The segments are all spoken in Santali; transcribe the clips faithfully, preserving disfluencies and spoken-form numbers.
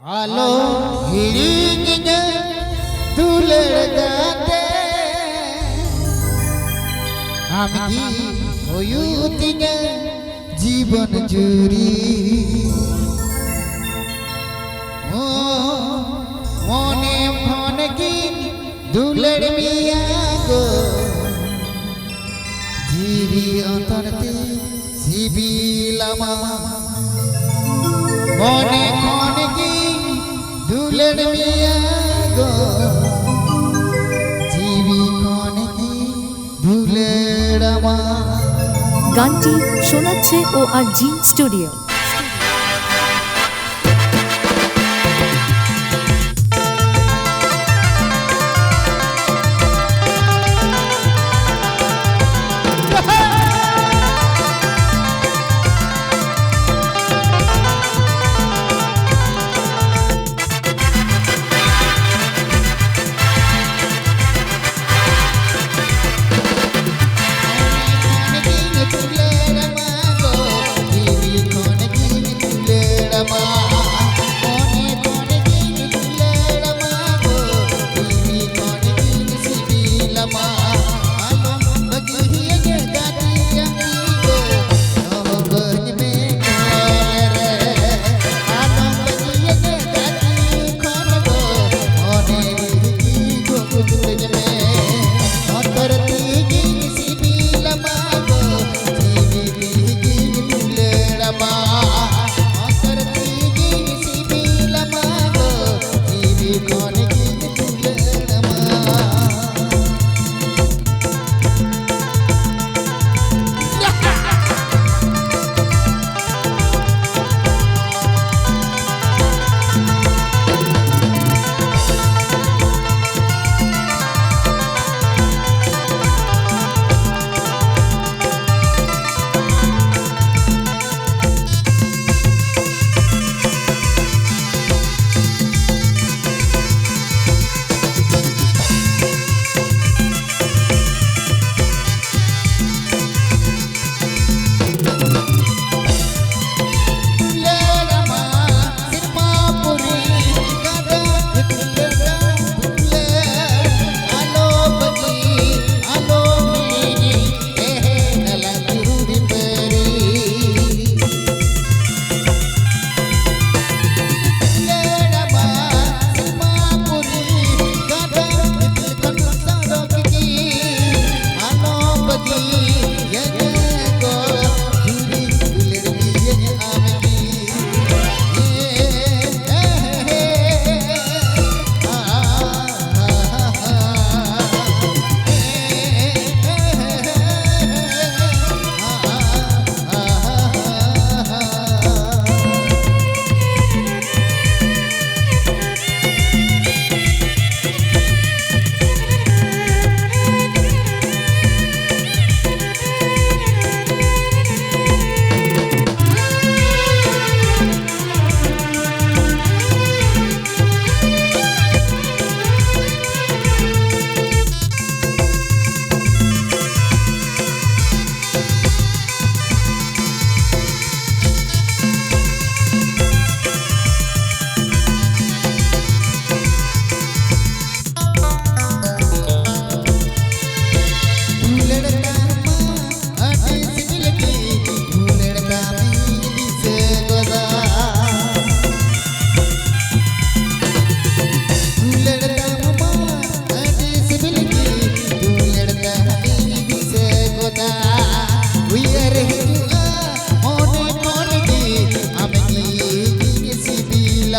ᱟᱞᱚ ᱦᱤᱲᱤᱧᱤᱧᱟ ᱫᱩᱞᱟᱹᱲ ᱜᱟᱛᱮ, ᱟᱢᱜᱮ ᱦᱩᱭᱩᱜ ᱛᱤᱧᱟ ᱡᱤᱵᱚᱱ ᱡᱩᱨᱤ᱾ ᱚ, ᱢᱚᱱᱮ ᱠᱷᱚᱱ ᱜᱤᱧ ᱫᱩᱞᱟᱹᱲ ᱢᱮᱭᱟ ᱜᱚ, ᱡᱤᱣᱤ ᱚᱱᱛᱚᱨ ᱛᱮ ᱥᱤᱵᱤᱞᱟᱢᱟ᱾ ᱢᱚᱱᱮ ᱠᱷᱚᱱ ᱜᱤᱧ ᱫᱩᱞᱟᱹᱲ ᱢᱮᱭᱟ ᱜᱚ, ᱡᱤᱣᱤ ᱠᱷᱚᱱ ᱜᱤᱧ ᱫᱩᱞᱟᱹᱲᱟᱢᱟ᱾ ᱜᱟᱱᱴᱤ ᱥᱳᱱᱟᱪᱷᱮ ᱳ ᱟᱨ ᱡᱤ ᱥᱴᱩᱰᱤᱭᱳ᱾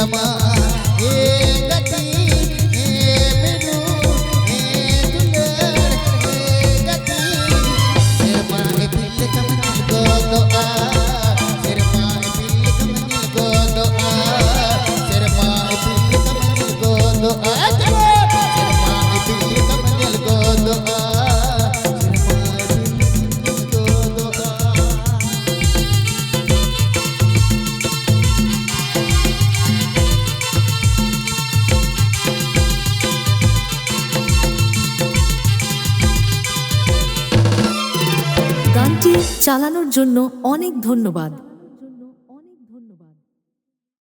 ᱛᱟᱢᱟ, ᱮ ᱜᱟᱛᱮ, ᱮ ᱢᱤᱨᱩ, ᱮ ᱫᱩᱞᱟᱹᱲ, ᱮ ᱜᱟᱛᱮ᱾ ᱥᱮᱨᱢᱟ ᱤᱯᱤᱞ ᱞᱮᱠᱟᱢ ᱧᱮᱞ ᱜᱚᱫᱚᱜᱼᱟ, ᱥᱮᱨᱢᱟ ᱤᱯᱤᱞ ᱞᱮᱠᱟᱢ ᱧᱮᱞ ᱜᱚᱫᱚᱜᱼᱟ, ᱥᱮᱨᱢᱟ ᱤᱯᱤᱞ ᱞᱮᱠᱟᱢ ᱧᱮᱞ ᱜᱚᱫᱚᱜᱼᱟ, ᱥᱮᱨᱢᱟ ᱤᱯᱤᱞ ᱞᱮᱠᱟᱢ ᱧᱮᱞ ᱜᱚᱫᱚᱜᱼᱟ, ᱥᱮᱨᱢᱟ ᱤᱯᱤᱞ ᱞᱮᱠᱟᱢ ᱧᱮᱞ ᱜᱚᱫᱚᱜᱼᱟ᱾ গানটি চালানোর জন্য অনেক ধন্যবাদ।